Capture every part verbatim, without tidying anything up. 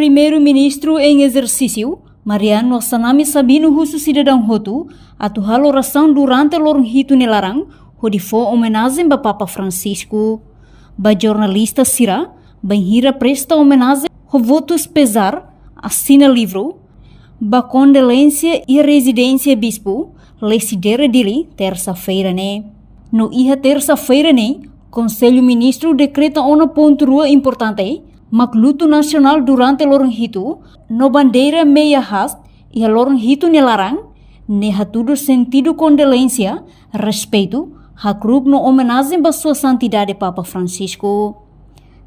Primeiru-Ministru em ezersísiu, Mariano Assanami Sabino husu sidadaun hotu atu halo orasaun durante loron hitu nia laran, hodi fó omenajen ba Papa Francisco. Ba jornalista sira, bainhira presta omenajen ho votus pezár, asina livru ba kondolénsia iha rezidénsia bispu, Lecidere Dili, tersa-feira ne'e. No iha tersa-feira ne'e, Konsellu Ministru dekreta ona pontu rua importante, mak lutu nasionál durante loron hitu, no bandeira meia haste iha loron hitu nia laran, ne'e hatudu sentidu kondolénsia, respeitu, hakru'uk no omenajen ba Sua Santidade Papa Francisco.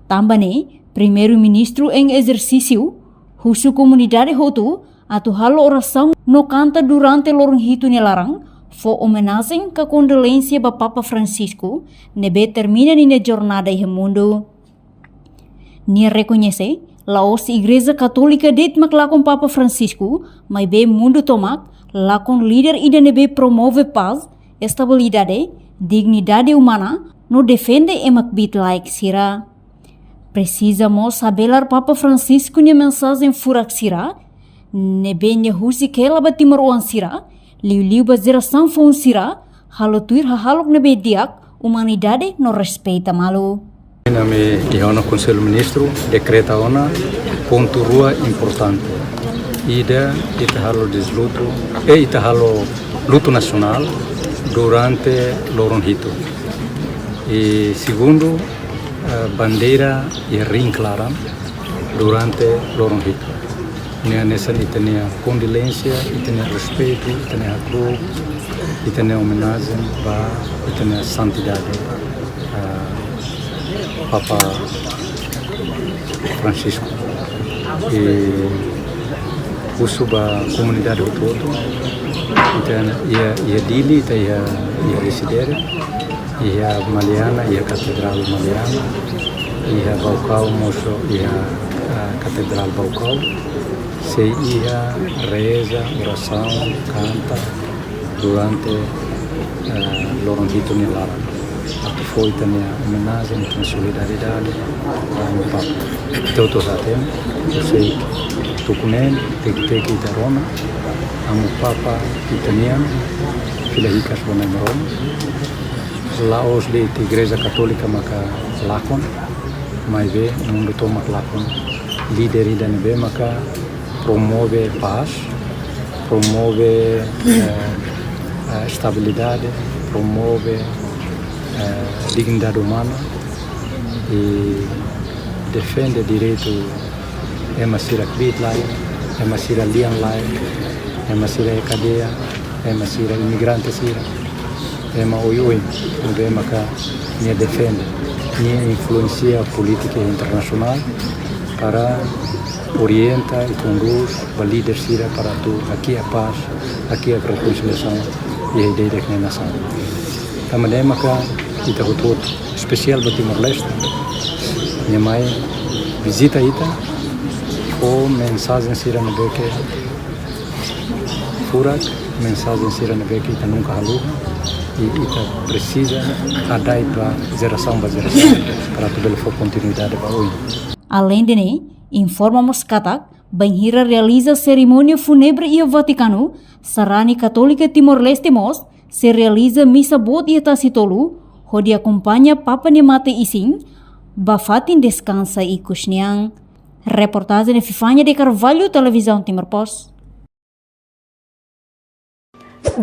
Tanba ne'e, Primeiru-Ministru em ezersísiu husu komunidade hotu atu halo orasaun no kanta durante loron hitu nia laran, fó omenajen ka kondolénsia ba Papa Francisco, ne'ebé termina ninia jornada iha mundu. Nia rekoñese, la'ós Igreja Katólika de'it mak lakon Papa Francisco, maibé mundu tomak, lakon líder ida ne'ebé promove pás, estabilidade, dignidade umana, no defende ema kbiit-laek sira. Presiza mós habelar Papa Francisco nia mensajen furak sira, ne'ebé nia husik hela ba timoroan sira, liuliu ba jerasaun foun sira, halo tuir hahalok ne'ebé di'ak, umanidade no respeita malu. Ami iha ona Konsellu Ministru dekreta ona pontu rua importante. Ida, ita halo deslutu, eh, ita halo lutu nasionál durante loron hitu. I segundu, eh, bandeira iha ring klaran durante loron hitu. Ne'e hanesan ita-nia kondolénsia, ita-nia respeitu, ita-nia hakru'uk, ita-nia omenajen ba ita-nia santidade, ah, Papa Francisco. I husu ba komunidade hotu-hotu, ita iha, iha Dili, ita iha, iha Lecidere, iha Maliana, iha Katedrál Maliana, iha Baucau mós iha, ah, Katedrál Baucau. Sei iha reza, orasaun, kanta durante, ah, loron hitu nia laran. Atu fó ita-nia omenajen, ita-nia solidariedade ba Amu Papa. Ita hotu hatene, sei tuku neen, teki-teki ita rona, Amu Papa ita-nian, fila hikas ba Nai Maromak. La'ós de'it Igreja Katólika maka lakon, maibé mundu tomak lakon. Líder ida ne'ebé maka promove pás, promove, eh, eh, estabilidade, promove, eh, dignidade umana i defende direitu ema sira kbiit-laek, ema sira lian-laek, ema sira iha kadeia, ema sira imigrante sira, ema oioin, ne'ebé maka nia defende, nia influensia polítika internasionál para orienta i kondús ba líder sira para atu hakiak pás, hakiak rekonsiliasaun iha ida-idak nia nasaun. Tanba ne'e maka ita hotu-hotu, espesiál ba Timor-Leste, nia mai vizita ita, fó mensajen sira ne'ebé ke furak, mensajen sira ne'ebé ke ita nunka haluha, i ita presiza hada'et ba jerasaun ba jerasaun, para atu bele fó kontinuidade ba oin. Aleinde ne'e, informa mós katak, bainhira realiza serimónia fúnebre iha Vatikanu, sarani Katólika Timor-Leste mós sei realiza misa boot iha Tasitolu, hodi akompaña Papa nia mate-isin ba fatin deskansa ikus nian. Reportajen Epifania de Carvalho, Televizaun Timor Post.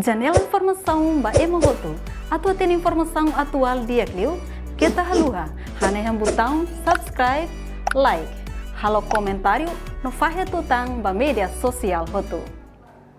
Janela informasaun ba ema hotu. Atu hatene informasaun atuál di'ak liu, keta haluha hanehan butaun subscribe, like, halo komentáriu no fahe tutan ba média sosiál hotu.